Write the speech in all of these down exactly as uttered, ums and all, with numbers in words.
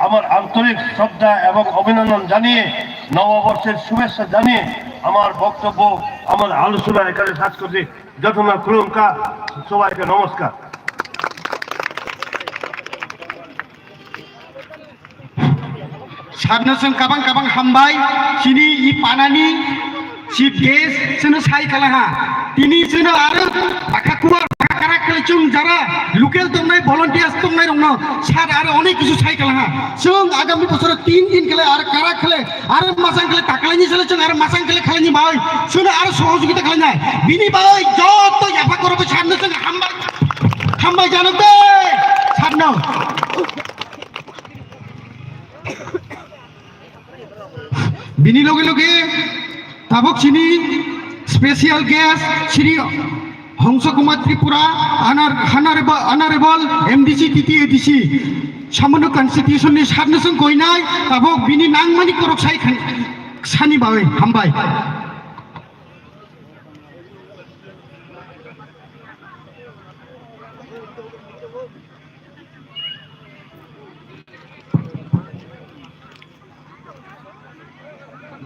আমার আন্তরিক শ্রদ্ধা এবং অভিনন্দন জানিয়ে, নববর্ষের শুভেচ্ছা জানিয়ে আমার বক্তব্য, আমার আলোচনা এখানে শেষ করছি। যতনা খুলুমকা, সবাইকে নমস্কার। Sarno chwng kabang kabang hambai, chini i panani chief guest chwngno sai khala ha. Tini chwngno aro bwkha kuar, bwkha karak khlai chwng jara local tongnai, volunteers tongnai rokno sar aro onek kisu sai khala ha. Chwng agami bosoro tin din khlai aro karak khlai, aro masang khlai taklaini sale chwng aro masang khlai khlaini bai chwngno aro sohojogita khlainai. Bini bai joto yapha korobo sarno chwng hambai, hambai janok de sarno. Bini loge loge tabok chini special guest Shri Hongsa Kumar Tripura, honor-, honorable, honorable M D C, T T A D C, Samanuk constitution ni sarno chwng koinai, tabok bini nangmani korok sai khan-, sani bagwi hambai.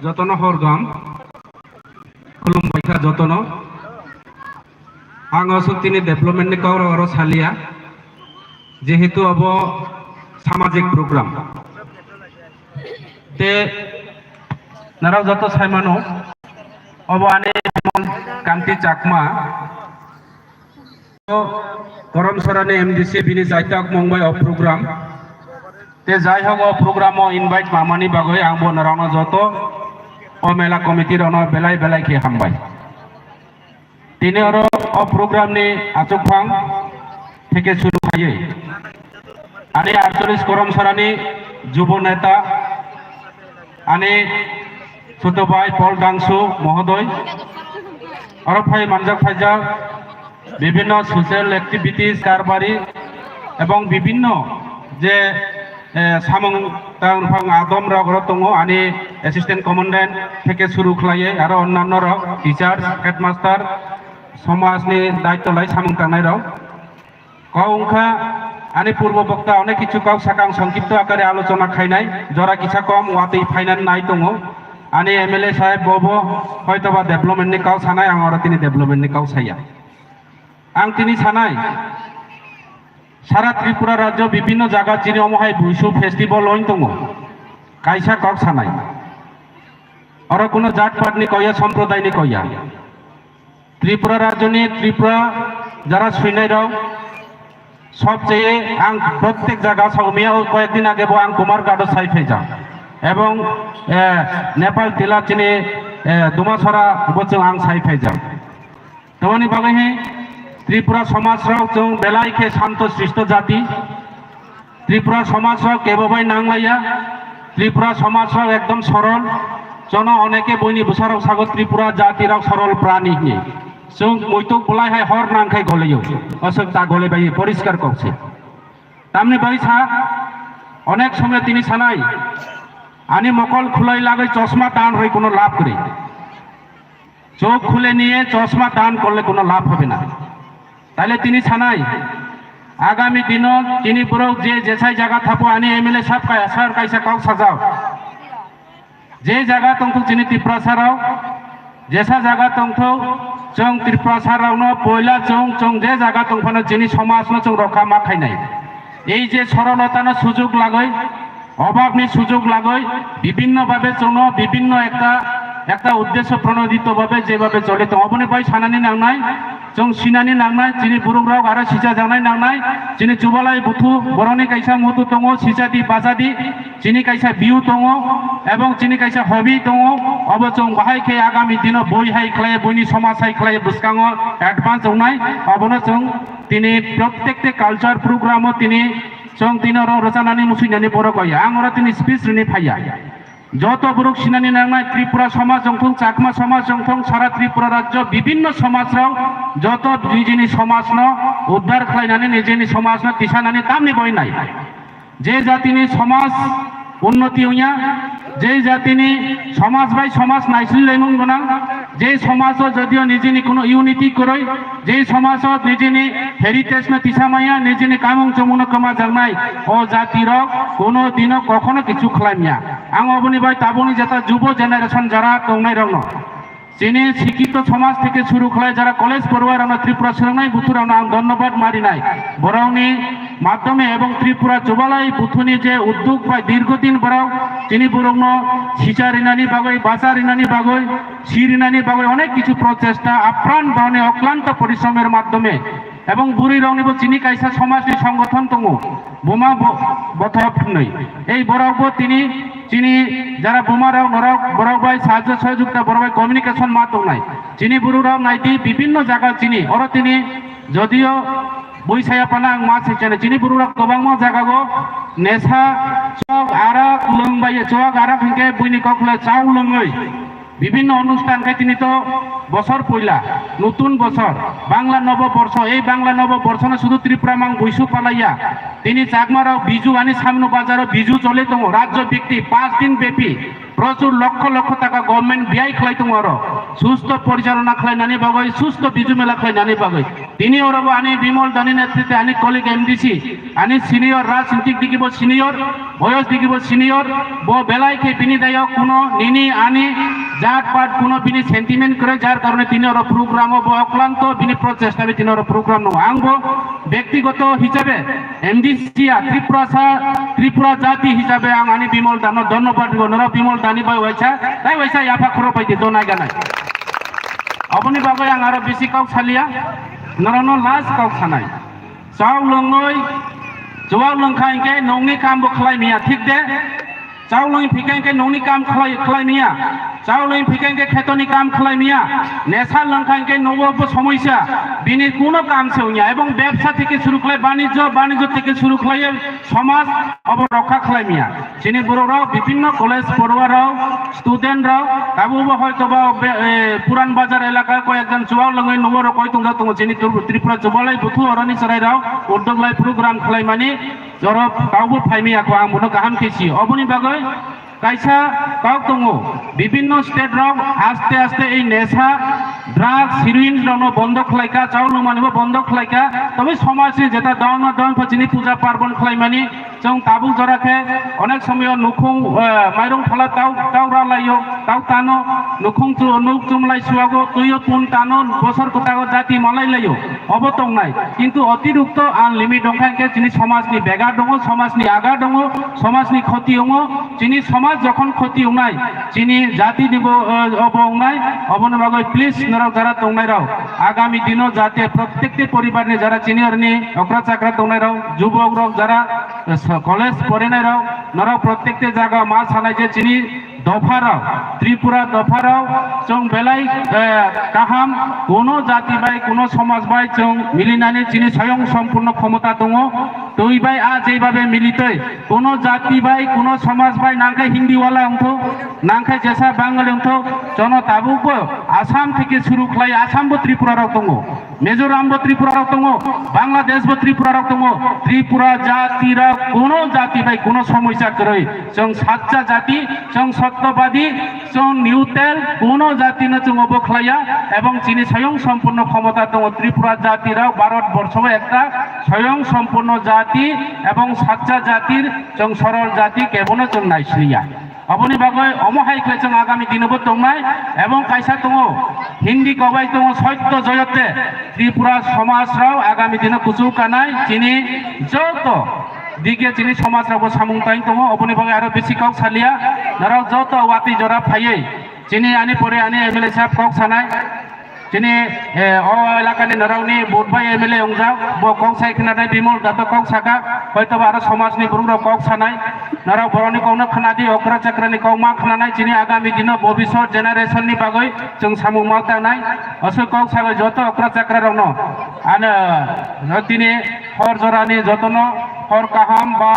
Jotono horgam, khulumbai kha jotono. Ang aswk tini development ni kok rok aro saliya, jehetu abo samajik program. Te narok joto sai mano, obo ani Bimal Kanti Chakma. Korom Sorani M D C bini jaitok mung bai o program. Te jai hok o program o invite mamani bagwi ang bo norokno joto o mela committee rokno belai belai khe hambai. Tini oro o program ni achukphang theke suru khaiwi ani aatchollish Korom Sorani jubo neta ani Choto bhai Paul Dangsu mohodoy, aro phai manjak phaijak bibhinno social activities, karbari ebong bibhinno je, eh, samung tangphang adom rok oro tongo, ani assistant commandant theke suru khlaiwi aro onnanno rok, teachers, headmaster, somaj ni daityo lai samung tangnai rok. Kok wngkha, ani purbo bokta onek kichu kok sakang songkipto akare alochona khainai, jora kisa kom watwi phainani nai tongo. Ani M L A saheb bobo hoitoba development ni kok sanai, ang oro tini development ni kok saya. Ang tini sanai, sara Tripura rajyo bibhinno jaga chini omo hai Buisu festival oin tongo. Kaisa kok sanai. Oro kuno jat pat ni koya, somprodai ni koya. Tripura rajyoni Tripura jara swinai rok, sobcheye ang prottek jaga sao, miya o koyekdin age bo ang Kumarghat o sai phaijak, ebong, eh, Nepal tila chini, eh, Dumasora bo chwng ang sai phaijak. Tamoni bagwi he Tripura somaj rok chwng belai khe santo sristo jati. Tripura somaj rok kebo bai nanglaiya. Tripura somaj rok ekdom sorol. Jono oneke buini bwsarok sago Tripura jati rok sorol prani hini. Chwng muituk bolai hai hor nang khai golaio. Aswk ta golai bai poriskar kok se. Tamni bai sa onek somoy tini sanai. Ani mokol khulai lagwi chosma tan rwi kuno lab kwrwi. চোখ খুলে নিয়ে চশমা দান করলে কোনো লাভ হবে না। Taile tini sanai, agami dino tini borok je jesai jaga thapo ani M L A sab kaya sar kaisa kok sajao. Je jaga tongthok chini Tiprasa rok, jesa jaga tongthok chwng Tiprasa rokno poila chwng, chwng je jaga tongphano chini somajno chwng rokha ma khainai. Ei je sorolotano sujug lagoi, অভাবনি সুযোগ লাগই বিভিন্ন ভাবে চলো, বিভিন্ন একটা, একটা উদ্দেশ্য প্রণোদিত ভাবে যেভাবে চলে তো অবনে ভাই সানানি নাংনাই, চং সিনানি নাংনাই, চিনি বুরুক রক আরো সিচা জানাই নাংনাই, চিনি চুবালাই বুথু বরনি কাইসা মুতু তঙো, সিচা দি বাজা দি, চিনি কাইসা বিউ তঙো, এবং চিনি কাইসা হবি তঙো, অব চং বাহাই খে আগামী দিনো বই হাই খ্লাই, বইনি সমাজ হাই খ্লাই, বুসকাঙো অ্যাডভান্স ঔনাই, অবনো চং তিনি প্রত্যেকটি কালচার প্রোগ্রামও তিনি Chwng tini oro rwchanani musuinani borok bai ang oro tini speech rini phaiya. Joto borok sinani nangnai Tripura somaj wngthong, Chakma somaj wngthong, sara Tripura rajyo bibinno somaj rok joto nijini somaj no uddar khlainani nijini somaj no tisanani tamni boinai. Je jatini somaj unnoti wngya, je jatini somaj bai somaj naisli laimung gwnang, Je somaj o jodio nijini kuno unity kwrwi, je somaj o nijini heritage no tisa maya, nijini kamung chumung no kwma jaknai, o jati rok kuno dino kokhono kichu khlai maya. Ang oboni bai tabukni jeta jubo generation jara tongnai rokno, chini sikito somaj theke suru khlai jara college porwai rokno Tripura swrwngnai buthu rokno ang dhonnobad marinai. Borokni madhyome ebong Tripura chubalai buthuni je uddog bai dirghodin borok chini borokno sicha rinani bagwi, bacha rinani bagwi, si rinani bagwi onek kichu prochesta apran borokni oklanto porishromer madhyome ebong bwrwi roknibo chini kaisa somajni songothon tongo, Buma bo-, Bothop hinwi. Ei borokbo tini chini jara buma rok norok borok bai sahajjo sohojogita borok bai communication ma tongnai. Chini borok rok naidi bibinno jaga chini oro tini jodio bui saya pana ang ma se chene chini borok rok kwbangma jaga o nesa chok arak lwng bai chok arak hinkhe buini kokle chao lwngwi bibinno onusthan khe tini to bosor poila, nutun bosor, Bangla nobo borsho, ei Bangla nobo borsho no sudu Tripura mang buisu palaiya. Tini Chakma rok Biju ani samno bazaro Biju chole tongo, rajyo bikti pas din bepi prochur lokkho lokkho taka government biyai khlai tongo oro. Susto porichalona khlainani bagwi, susto Biju mela khlainani bagwi. Tini oro bo ani Bimal Dani netrite ani colleague M D C, ani senior, rajnitik digi bo senior, boyos digi bo senior, bo belai khe bini dayo kuno nini ani jat pat kuno bini sentiment kwrwi, jar karone tini oro program o bo oklanto bini prochesta bai tini oro program no. Ang bo bektigoto hisabe M D C ya Tripura sa, Tripura jati hisabe ang ani Bimal Dano dhonnobad rigo, norok Bimal Dani bai waisa, tai waisa yapha khoro bai di donai ganai. Aboni bagwi ang aro bisi kok saliya, norokno last kok sanai. Chao lwngwi, chuwak lwngkha hinkhe nokni kam bo khlai miya, thik de? Chao lwngwi phikha hinkhe nokni kam khlai, khlai miya. Chao lwngwi phikha hinkhe khetoni kam khlai miya. Nesa lwngkha hinkhe nogo bo somoisa, bini kuno kam se wngya. Ebong bebsa theke suru khlai, banijyo, banijyo theke suru khlai, somaj obo rokha khlai miya. Chini borok rok bibinno college poruwa rok, student rok, tabuk bo hoito ba be-, e, Puran Bazar elaka koyekjon chuwak lwngwi nogo rok koi tongjak tongo chini Tur-, Tripura chubalai buthu oroni chwrai rok uddog lai program khlai mani jorok tabuk bo phai miya kho ang bono kaham khe si. Oboni bagwi kaisa kok tongo, bibinno state rok aste aste ei nesa, drugs, heroin rokno bondo khlai kha, chao lwng mani bo bondo khlai kha, tobwi somajni jeta down no down pha chini puja parbon khlai mani, Chwng tabuk jora khe onek somoyo nukhung, eh, mairung phala tau, tau ra laio, tau tano, nukhung chu-, nuk chumlai suago, tuio tun tano, bosor kwtago jati malai laio. Obo tongnai. Kintu otirukto unlimit wngkha hinkhe chini somajni bega dongo, somajni aga dongo, somajni khoti wngo. Chini somaj jokhon khoti wngnai, chini jati ni bo, eh, obo wngnai, oboni bagwi please norok jara tongnai rok. Agami dino jate prottekti poribar ni jara chini orni okra chakra tongnai rok, jubok rok jara Sa-, college porinai rok, norok prottekti jaga ma sanai je chini dopha rok, Tripura dopha rok, chwng belai, eh, kaham, kuno jati bai, kuno somaj bai chwng milinani chini soyong sompurno khomota tongo. Twi bai a jeibabe militoi, kuno jati bai, kuno somaj bai nangkhe Hindi wala wngthok, nangkhe jesa Bangali wngthok, chono tabukbo Assam theke suru khlai Assam bo Tripura rok tongo. Mizoram bo Tripura rok tongo, Bangladesh bo Tripura rok tongo, Tripura jati rok kuno jati bai kuno somoisa kwrwi, chwng sacha jati, chwng sotyobadi, chwng neutral, kuno jati no chwng obo khlaiya, ebong chini soyong sompurno khomota tongo, Tripura jati rok Bharat borsho o ekta soyong sompurno jati ebong sacha jatir chwng sorol jati kebono chwng naisliya. Aboni bagwi omo hai khe chwng agami dino bo tongnai, ebong kaisa tongo, Hindi kobai tongo, Sotyo Joyote, Tripura somaj rok agami dino kuchuk kanai, chini joto dike chini somaj rok bo samung tang tongo, oboni bagwi aro bisi kok salia, norok joto watwi jora phaiwi, chini ani pore ani M L A sahab kok sanai. Chini, eh, o elakani norokni vote bai M L A wngjak, bo kok sai khna nai Bimol Datta kok saka, hoito ba aro somajni borok rok kok sanai, norok borokni kokno khna di, okra chakrani kok ma khna nai, chini agami dino bobisot generation ni bagwi chwng samung ma tangnai, aswk kok sawi joto okra chakra rokno, ano, no tini hor jorani jotono hor kaham ba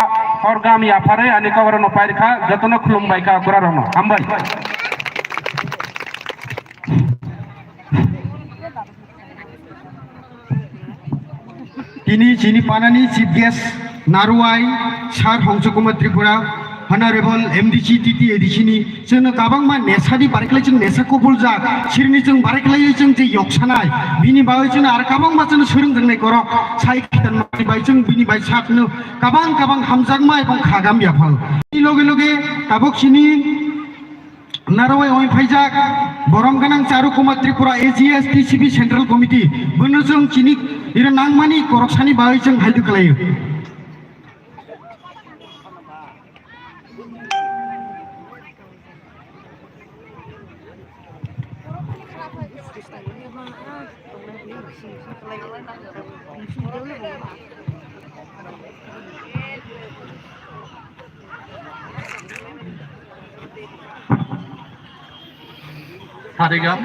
hor gam yapharwi ani kok rokno pairikha, jotono khulum bai kha okra rokno, hambai. Tini chini panani chief guest Narwai Sir Hongsu Kumar Tripura, Honorable M D C, T T A D C ni chwngno kabangma nesadi bareklai chwng nesa kubul jak, sirini chwng bareklai chwng je yoksanai, bini bagwi chwngno ar kabangma chwngno swrwng ringnai korok sai khitan mani bai chwng bini bai sakno kabang kabang hamjakma ebong khagam yaphang. Bini loge loge tabuk chini narwai oi phaijak borom ganang Charu Kumar Tripura A G S T C B Central Committee, bono chwng chini iro nangmani korok sani bagwi chwng haidu khlaio. Sarigam.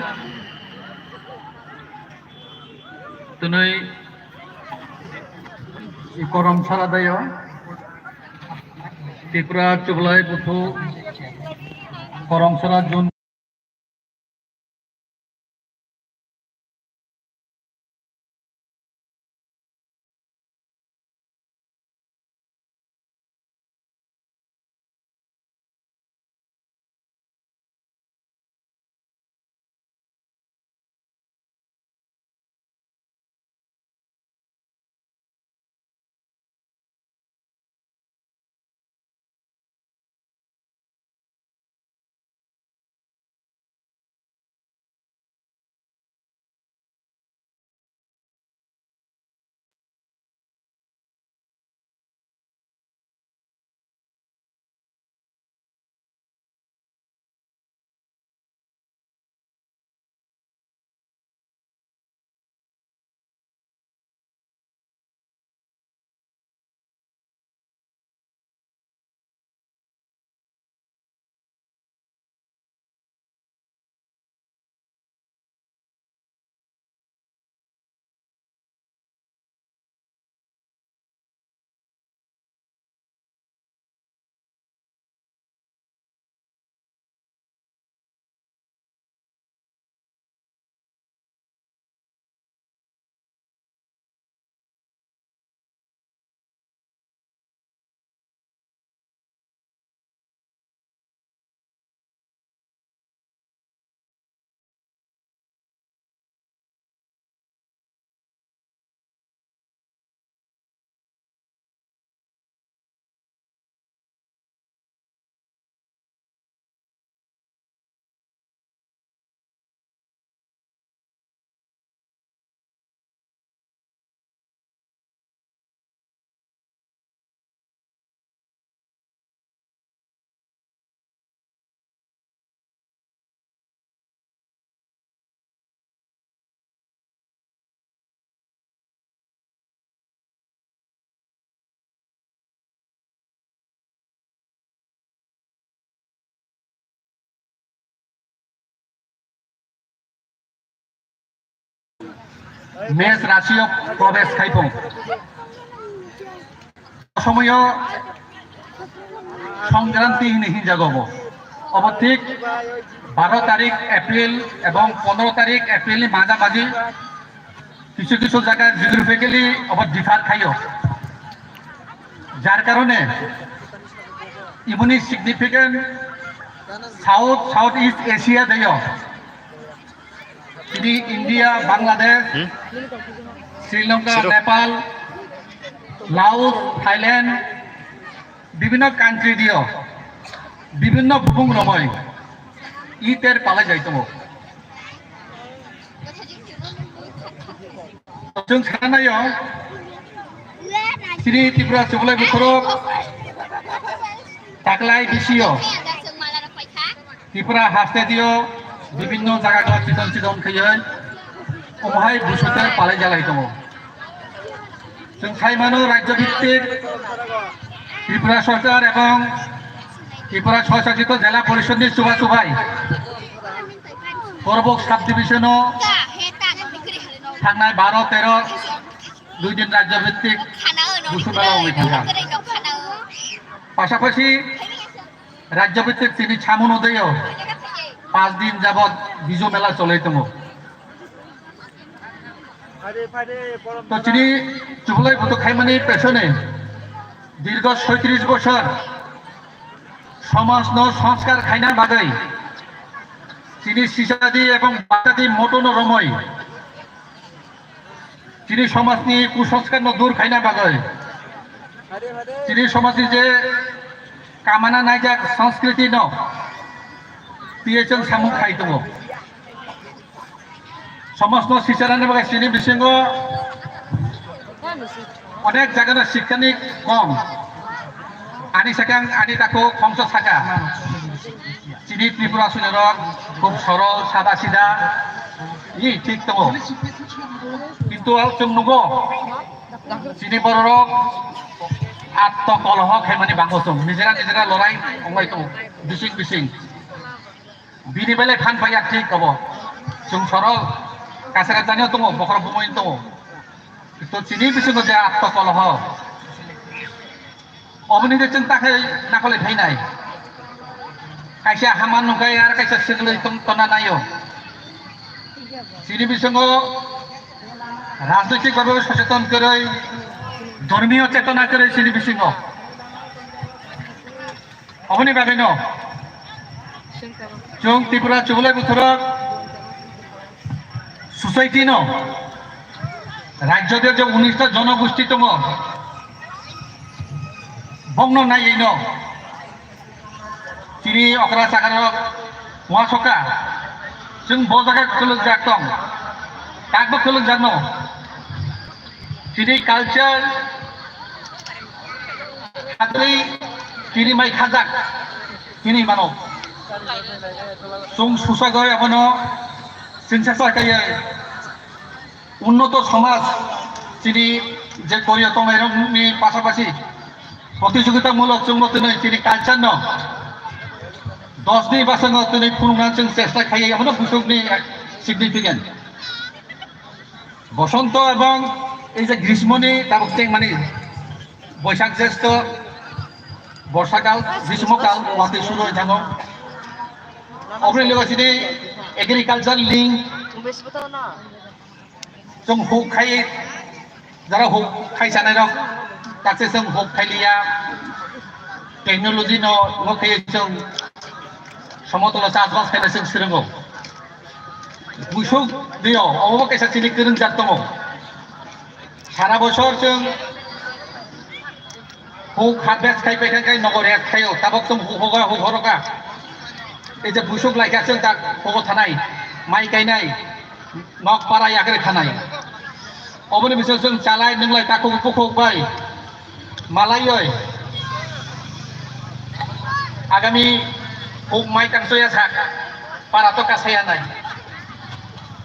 Twnwi Koromsara dayo. Tripura Chublai Buthu Koromsara Jun. Mes rasio probesh khaipung. Somoyo Songkranti hini hinjago bo. Obo thik baro tarik April ebong pondro tarik April ni maja maji kisu kisu jaga geographically obo differ khaio. Jar karone iboni significant South, South East Asia deyo. Chini India, Bangladesh, Sri Lanka, Nepal, Laos, Thailand, bibhinno country dio, bibhinno bubung romoi, Eid er palai jai tongo. Chwng sanai o, chini Tripura Chublai Buthu rok taklai bisio Tripura haste dio bibhinno jaga o chidon chidon khaioi omohai busuter palai jalai tongo. Chwng sai mano rajyo bhittik Tripura sorkar ebong Tripura Swsasito Jela Porishod ni chuba chubai Korbok sub division o thangnai baro tero dui din rajyo bhittik Busu Mela wngwi thangkha. Pasapasi rajyo bhittik chini Chamun Udayo paanch din jabot Bizu Mela cholwi tongo. To chini Chublai Buthu khaimani pesone dirgho soitris bosor Somajno sanskar khaina bagwi, chini sisadi ebong basadi motono romoi, chini somajni kusonskarno dur khaina bagwi, chini somajni je kamana naijak sanskriti no tiyachwng samung khai tongo. Somajno sicharani bagwi chini bisingo onek jagano sikkani kom. Ani sakang ani tako khongsa saka. Chini Tripura sunyarok khub sorol, sada sida, i thik tongo. Kintu chwng nugo, chini bororok atto koloho khaimani bango chwng. Nijera nijera lorai ongbai tongo, bising bising. Bini belai phan paiya thik obo. Chwng sorol, kasara jani tongo, bokhorok bumui tongo. To chini bisingo je atto koloho. Oboni je chwng takhai nakhole phainai. Kaisa hama nungkai ar kaisa sikloi tong tona naio. Chini bisingo rajnitik babe socheton kwrwi, dhormiyo chetona kwrwi chini bisingo. Oboni bagwino chwng Tripura chubolai bwthorok society no rajyo de je unis ta jonogosti tongo, bongno naiwi no chini okra chakra rok uasoka, chwng bo jaga kwlwkjak tong, takbo kwlwkjakno. Chini culture, hatwi chini mai khajak, chini mano. Chwng susagoi abono chwngsa sakaiya unnoto somaj chini je koriya tongnai rokni pasapasi protijogita mulok chwngbo twnwi chini culture no dos ni basango twnwi phunukna chwng chesta khaiya, abono busukni significant. Bosonto ebong ei je grismoni tabuk chengmani Boisak Jesto, Borsakal, Grismokal, watwi suru oi thango. Oboni logo chini agriculture link, chwng huk khai, jara huk khai sanai rok, takse chwng huk khai liya, technology no ngo khai chwng somotolo chasbas khai chwng swrwngo. Buisuk dio, obo kaisa chini kwrwngjak tongo. Sara bosor chwng huk harvest khai paikha khe nogo rest khaio, tabok chwng huk hogo, huk horoka. Ei je buisuk laikha chwng tak hogo thanai, mai kainai, nok para yakre thanai. Oboni bising chwng chalai nwnglai takhuk bukhuk bai. Malaioi. Agami huk mai tang soya sak. Para to kasaya nai.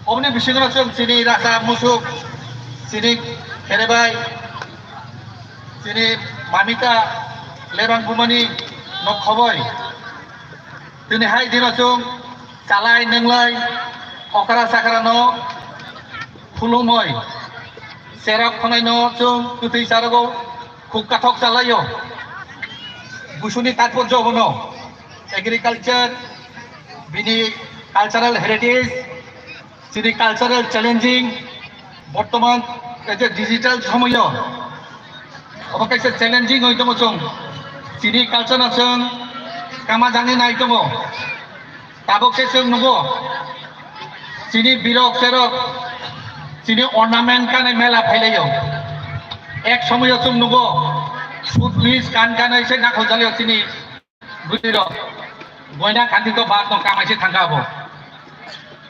Oboni bisingo chwng chini rasa musuk, chini kherebai, chini mamita lebang bumani nok khoboi. Tini hai dino chwng chalai nwnglai okra sakra no khulumoi. Serok khonai no chwng kwtwi sarogo. Khub kathok chalaio. Busuni tatporjo bono agriculture, bini cultural heritage, chini cultural challenging, bortoman ei je digital somoyo obo kaisa challenging oi tongo chwng. Chini culture no chwng kama jangni nai tongo. Tabuk khe chwng nugo, chini birok serok, chini ornament kanai mela phailaio. Ek somoyo chwng nugo, suit piece kan kanai se nakhol jalio chini bwtwi rok. Goina kandi to bak no kamai se thangka abo.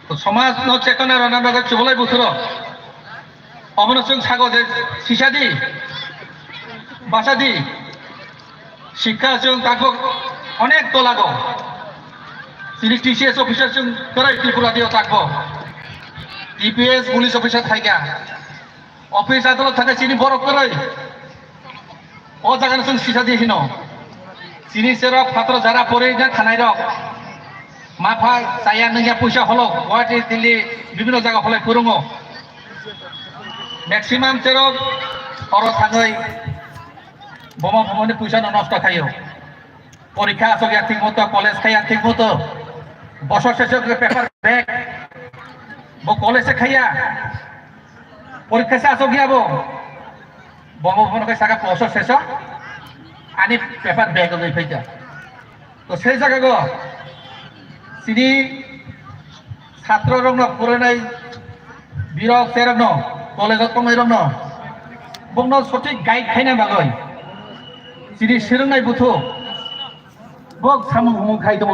To somaj no chetona rwna bagwi chubolai buthuro. Obono chwng sago je sisa di, basa di, sikha chwng takbo onek tolago. Chini T C S officer chwng kwrwi Tripura dio takbo. T P S police officer thaika. Office adolot thangkhe chini borok kwrwi. O jaga no chwng sisa di hino. Chini serok phatro jara pori na thanai rok. Ma pha chaya nungya puisa holok, Guwahati, Delhi, bibhinno jaga holai phurungo. Maximum serok oro thangwi boma bumani puisa no nosto khaio. Porikha asok ya thik moto, college khaya thik moto. Bosor sesok paper back. Bo college se khaya. Porikha se asok ya bo. Bomo bono kai saka poso seso. Ani paper bag oi phaita. To sei jaga go chini satro rokno, porinai birok cherokno, college o tongnai rokno, bokno sothik guide khaina bagwi chini swrwngnai buthu bok samung humung khai tongo.